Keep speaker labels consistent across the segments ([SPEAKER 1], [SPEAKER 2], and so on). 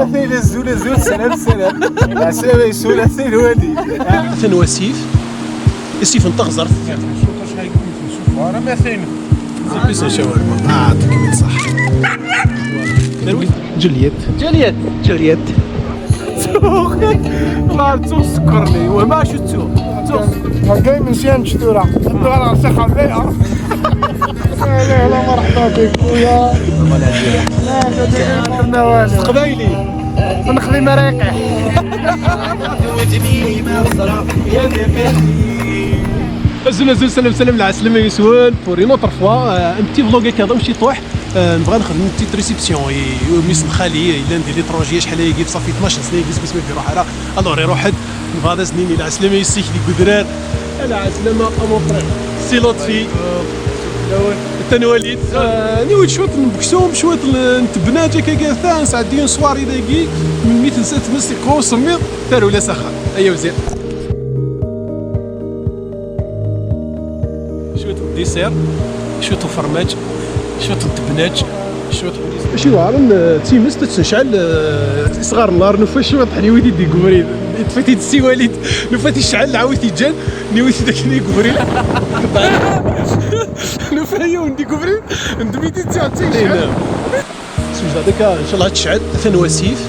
[SPEAKER 1] زول زول سلام سلام العسلامة يسول الوالي
[SPEAKER 2] ثنواسيف السيف نتغزر شاورما تكمل صح. جولييت
[SPEAKER 1] جولييت
[SPEAKER 2] جولييت الله تو سكرني وما شتو
[SPEAKER 3] جاي من سيان شتورة الدوار الصحة البيئة. لا لا مرحبا بك خويا. لا لا
[SPEAKER 2] قبايلي
[SPEAKER 3] نخلي مراقع.
[SPEAKER 2] زول زول سلام سلام العسلامة يسول pour une autre fois un petit vlog هكا مشي طوح. نبغى نخدم petite réception ميس خالي الا ندير l'étranger شحال يجيب صافي 12 سنة يجلس بس ما في روح راه alors يروح حد نبغى هذا سنين العسلامة يسيك لي قدرار العسلامة mon frère سي لطفي الثاني وليد نيوت شوط نبكسوم شوط نتبناج هكا ثان سعديون soirée داكي من 100 سنة تمس كونسومي ثار ولا سخن ايوا زين شوية dessert شوية فرماج شوية التبناج شوية ماشي واعر تيمس تشعل صغار النار نوفا شوية حليويتي دي كوبري تفاتي السي وليد نوفا تشعل عاود تيجان نيويتي داك اللي كوبري نوفا هي وندي كوبري ندميتي تاع تيشعل سوج هذاك ان شاء الله تشعل ثنواسيف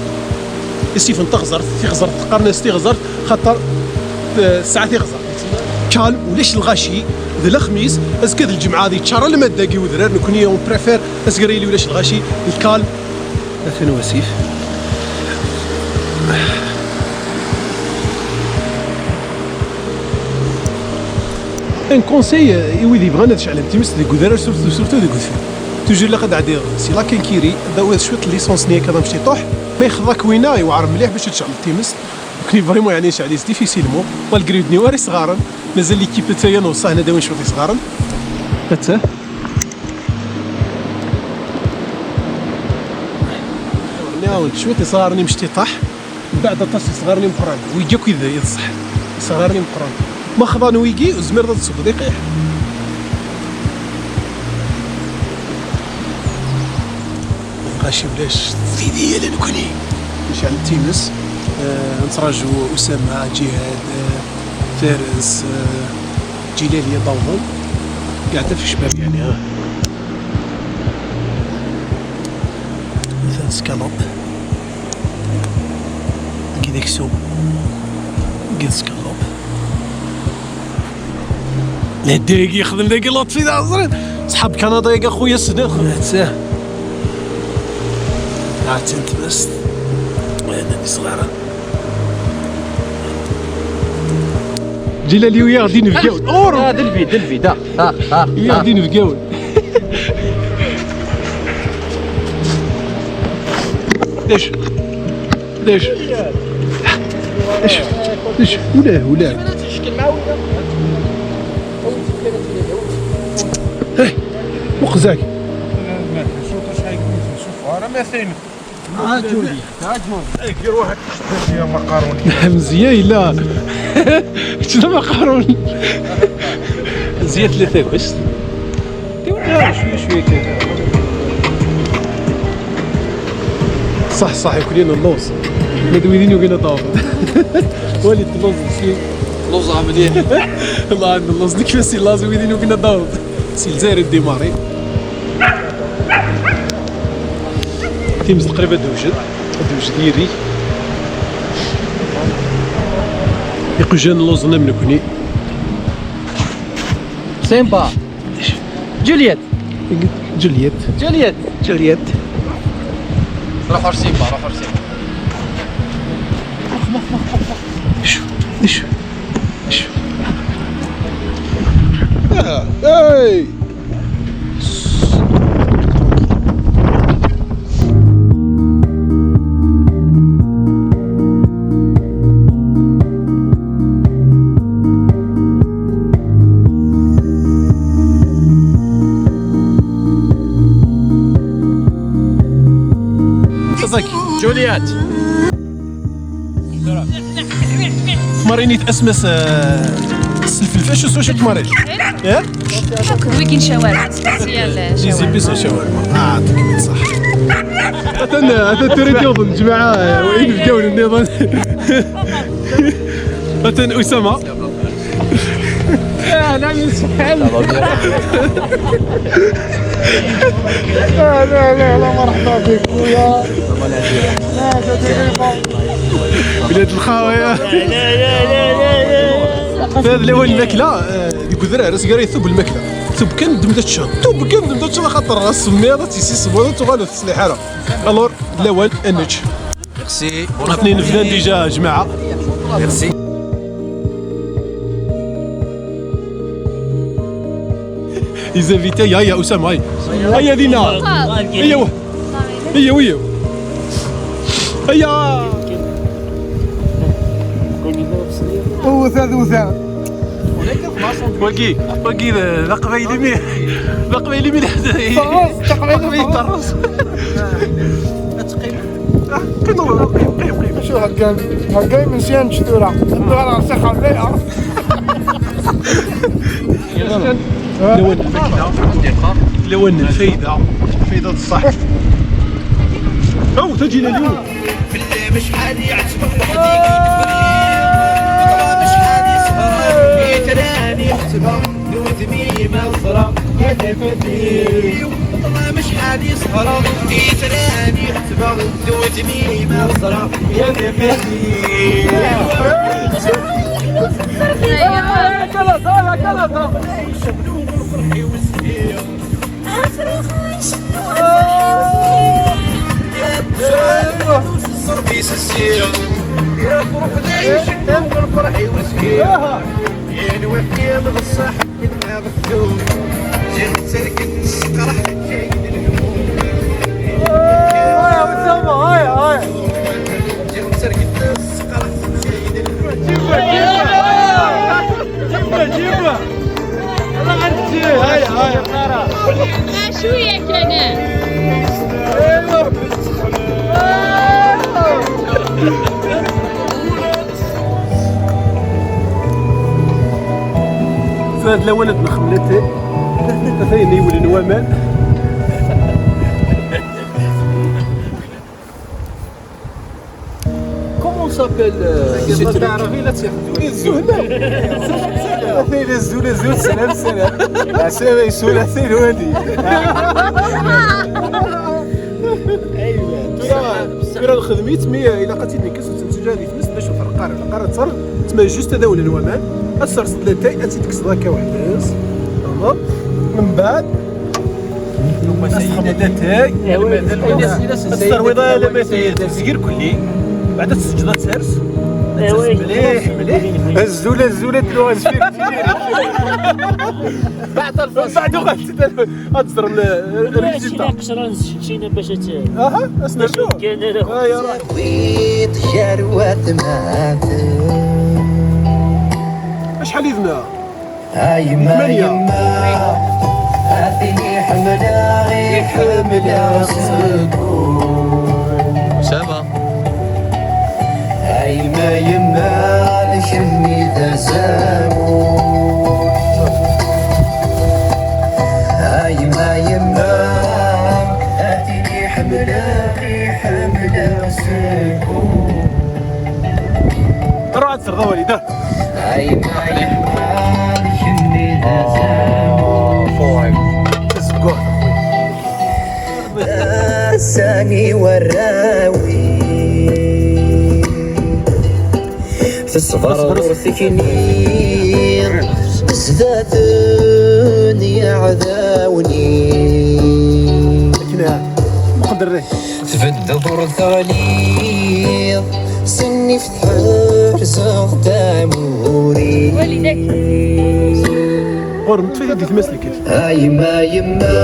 [SPEAKER 2] السيف نتغزر في غزر تقرنس تغزر خاطر الساعة تغزر كالم ولاش الغاشي ذا الخميس اسكاد الجمعة هذه تشارى لما داكي وذرار نكوني اون بريفير اسكريلي ولاش الغاشي الكالم ثنواسيف un conseil يويدي بغانا تشعل تيمس ديك ودرار surtout surtout ديك toujours لا قد عادي c'est la quincaillerie داو شوية l'essence نيا كذا مشي طوح ما يخضك وينا يوعر مليح باش تشعل تيمس كني vraiment يعني شعلي difficilement malgré دني صغارا مازال l'équipe تاعي نوصا هنا داوين شوية صغارا حتى نعاود شوية صغارني مشتي طاح من بعد طاس صغارني مقران ويجا كي يصح صغارني مقران ما خضان ويجي وزمير تصب يقيح غاشي بلاش في ديال نكوني نشعل تيمس نتراجو أسامة جهاد فارس جلالية ضوضن قاعدة في الشباب يعني ها مثلا سكالوب كي soupe كي سكالوب لا داكي يخدم داكي لطفي ذا صحاب كندا يا خويا السنة تساه عاد بس هذا صغيرة جلالي ويا غادي نفكاو اورو
[SPEAKER 1] هذا الفيد الفيد ها ها
[SPEAKER 2] ويا غادي نفكاو ليش ليش ليش ليش ولا ولا هاي وقزاك مزيان لا شنو مقارون مزيان 3 غشت شوية شوية كذا صح صح ياكلين اللوز ما دويدين وكنا طاف وليد اللوز مسكين
[SPEAKER 1] لوز مليح
[SPEAKER 2] الله عند اللوز ديك سي لاز ويدين وكنا طاف سي الجزائر ديماري تيمز تقريبا دوجد دوجد يري يقجان اللوز نملكني
[SPEAKER 1] سيمبا جولييت
[SPEAKER 2] جولييت
[SPEAKER 1] جولييت
[SPEAKER 2] جولييت
[SPEAKER 1] روحوا سيمبا روحوا سيمبا
[SPEAKER 2] شو شو شو اي
[SPEAKER 1] جولييت
[SPEAKER 2] مارينيت اسمس الفلفل شو شو تمارين يا
[SPEAKER 4] ويكين شاورما spécial
[SPEAKER 2] les
[SPEAKER 4] شاورما
[SPEAKER 2] épices شاورما تكمل صح هذا تريد يوضن جماعة وين بداو النظام. أتن أسامة.
[SPEAKER 3] لا لا لا لا مرحبا بك خويا. لا تدري
[SPEAKER 2] بلاد الخاوية. هذا الأول الماكلة ديك الذراري راه يثوب الماكلة. ثوب كان دمدا تشهد، ثوب كان دمدا تشهد خاطر راس السميضة تيسي سبوضة تغالو تصليح راه. alors الأول النج.
[SPEAKER 1] Merci.
[SPEAKER 2] اثنين فلان déjà جماعة.
[SPEAKER 1] Merci.
[SPEAKER 2] Les invités هيا أسامة هيا. هيا دينا. هيا هيا ويا. هيا.
[SPEAKER 3] وثا وثا
[SPEAKER 2] واكي واكي لا قبايلي مي لا قبايلي مي
[SPEAKER 3] طرز تقريبا
[SPEAKER 2] طرز. قيم قيم قيم.
[SPEAKER 3] شو هالقاي هالقاي من سيان شتورة الدوار سخن بيها.
[SPEAKER 2] لون الماكلة لون الفايدة الفايدة الصح. أو تجينا اليوم.
[SPEAKER 4] مش حد يعجبك وحديك مش حد يسهر يتراني يحسبها وثميمة وصرا يا تفتي طلع مش حد يسهر يتراني يحسبها وثميمة وصرا يا تفتي.
[SPEAKER 5] شوية كان
[SPEAKER 2] فهاد الأول نخملت ثاني يولي نوامان.
[SPEAKER 1] Comment s'appelle ce truc? الزول الزول سلام سلام عسلامة يسول عسير والدي.
[SPEAKER 2] ترى الخدميت مي إلا قتلني كاس وتنتج هذه تمس باش القارة القارة تصر تما جوست هذا ولا الومان أثر ثلاثة أتي تكسر هكا واحد تمام. من بعد ثلاثة الترويضة لما تسجير كلي بعد تسجد تسرس مليح مليح.
[SPEAKER 1] الزولة الزولة دلوقتي فيك.
[SPEAKER 2] بعد الفصل بعد غتضرب ال résultat.
[SPEAKER 6] قشرة نسجينا باش
[SPEAKER 2] اها اسنرجو
[SPEAKER 6] كان
[SPEAKER 2] يا راه شحال يذنا؟ ثمانية.
[SPEAKER 1] أسامة.
[SPEAKER 2] روح عند السرطة وليد.
[SPEAKER 4] السامي والراوي في الصغر ورثكني زداتن يا عذاوني
[SPEAKER 2] كنا مقدر ليه
[SPEAKER 4] تفد ضر ثغليظ سني في حرز داموري
[SPEAKER 5] والدك
[SPEAKER 2] غور متفيد ديك المسلك.
[SPEAKER 4] يما يما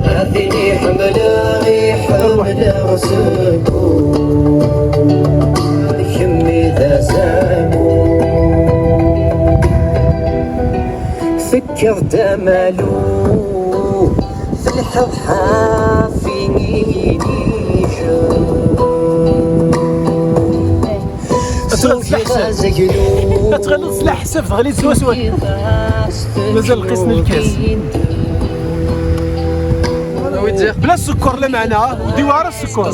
[SPEAKER 4] هذه حملة غي حملة وسكون كمي ذا زامو فكر دمالو في الحظ حافيني
[SPEAKER 2] تغلط سلاح حساب تغليت سوا سوا مازال قسنا الكاس. بلا السكر لا معنى وديوار السكر.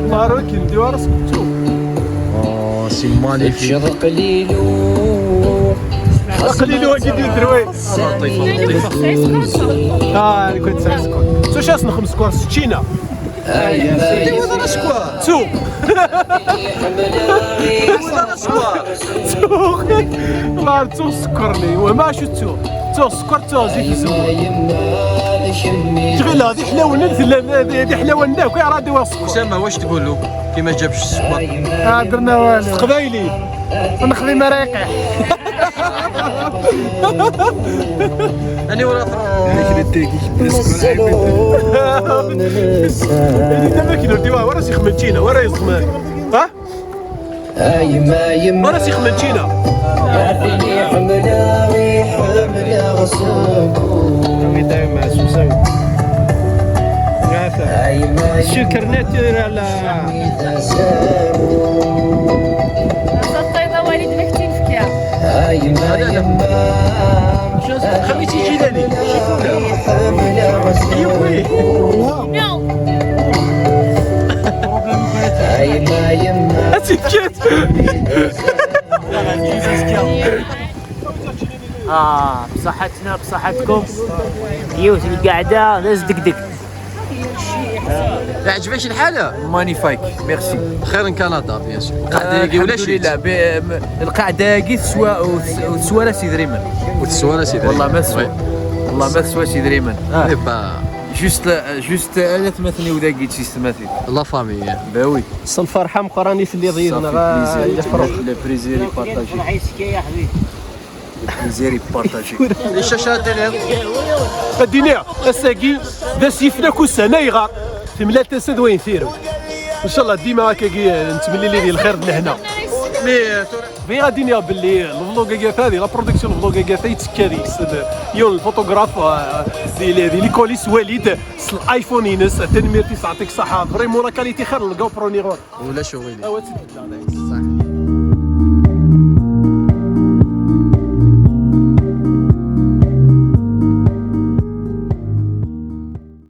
[SPEAKER 2] بارك نديوار السكر.
[SPEAKER 4] Oh, c'est magnifique. قليلو
[SPEAKER 2] قليل واكيد يدروي. كنت سكر سو شاس نخم سكر ستشينا تو تو الله تو سكرني وما شو تو تو سكر تو زيت الزبون شغل هذه حلاوة هذه حلاوة ناكل راه ديوار السكر.
[SPEAKER 5] اسامة واش تقول له كي ما جابش السكر؟
[SPEAKER 3] درنا والو
[SPEAKER 2] قبايلي
[SPEAKER 3] ونخلي مرايقع.
[SPEAKER 5] انا ورا
[SPEAKER 2] اللي تما كيدير ديوار ورا سي خمنتينا ورا يزخم ها ورا سي خمنتينا.
[SPEAKER 1] سكر ناتورال.
[SPEAKER 2] خميتي جيلاني يوي. اتيكيت.
[SPEAKER 6] بصحتنا بصحتكم يوسف القعدة ناس دقدق.
[SPEAKER 5] ما عجبكش الحالة؟
[SPEAKER 1] magnifique merci.
[SPEAKER 5] خير من كندا bien sûr. القعدة كي ولا
[SPEAKER 1] الحمد
[SPEAKER 5] شي
[SPEAKER 1] لله القعدة كي تسوى وتسوى لا سيدي ريمان.
[SPEAKER 5] وتسوى لا سيدي.
[SPEAKER 1] والله ما تسوى، والله ما تسوى سيدي ريمان.
[SPEAKER 5] eh ben
[SPEAKER 1] juste juste انا تمثلني وذا كي تمثل
[SPEAKER 5] la famille.
[SPEAKER 1] ben oui.
[SPEAKER 2] الفرحة مقراني في اللي ضيفنا غا يفرح.
[SPEAKER 1] le plaisir est partagé.
[SPEAKER 6] يا حبيبي
[SPEAKER 1] le plaisir est partagé.
[SPEAKER 5] الشاشة تاع
[SPEAKER 2] الدنيا الساقي ذا سيفنا كل سنة يغار في ملال تسد وين ثيرو ان شاء الله ديما هكا نتمنى لي الخير لهنا. في غادي نيا باللي ال vlog هذه la production ال vlog هذا يتكاري يون الفوتوغراف دي les coulisses وليد الايفون ينس تنمير تعطيك صحة vraiment la qualité خير ال GoPro نيغور
[SPEAKER 5] ولا شغيلي.
[SPEAKER 2] تسد.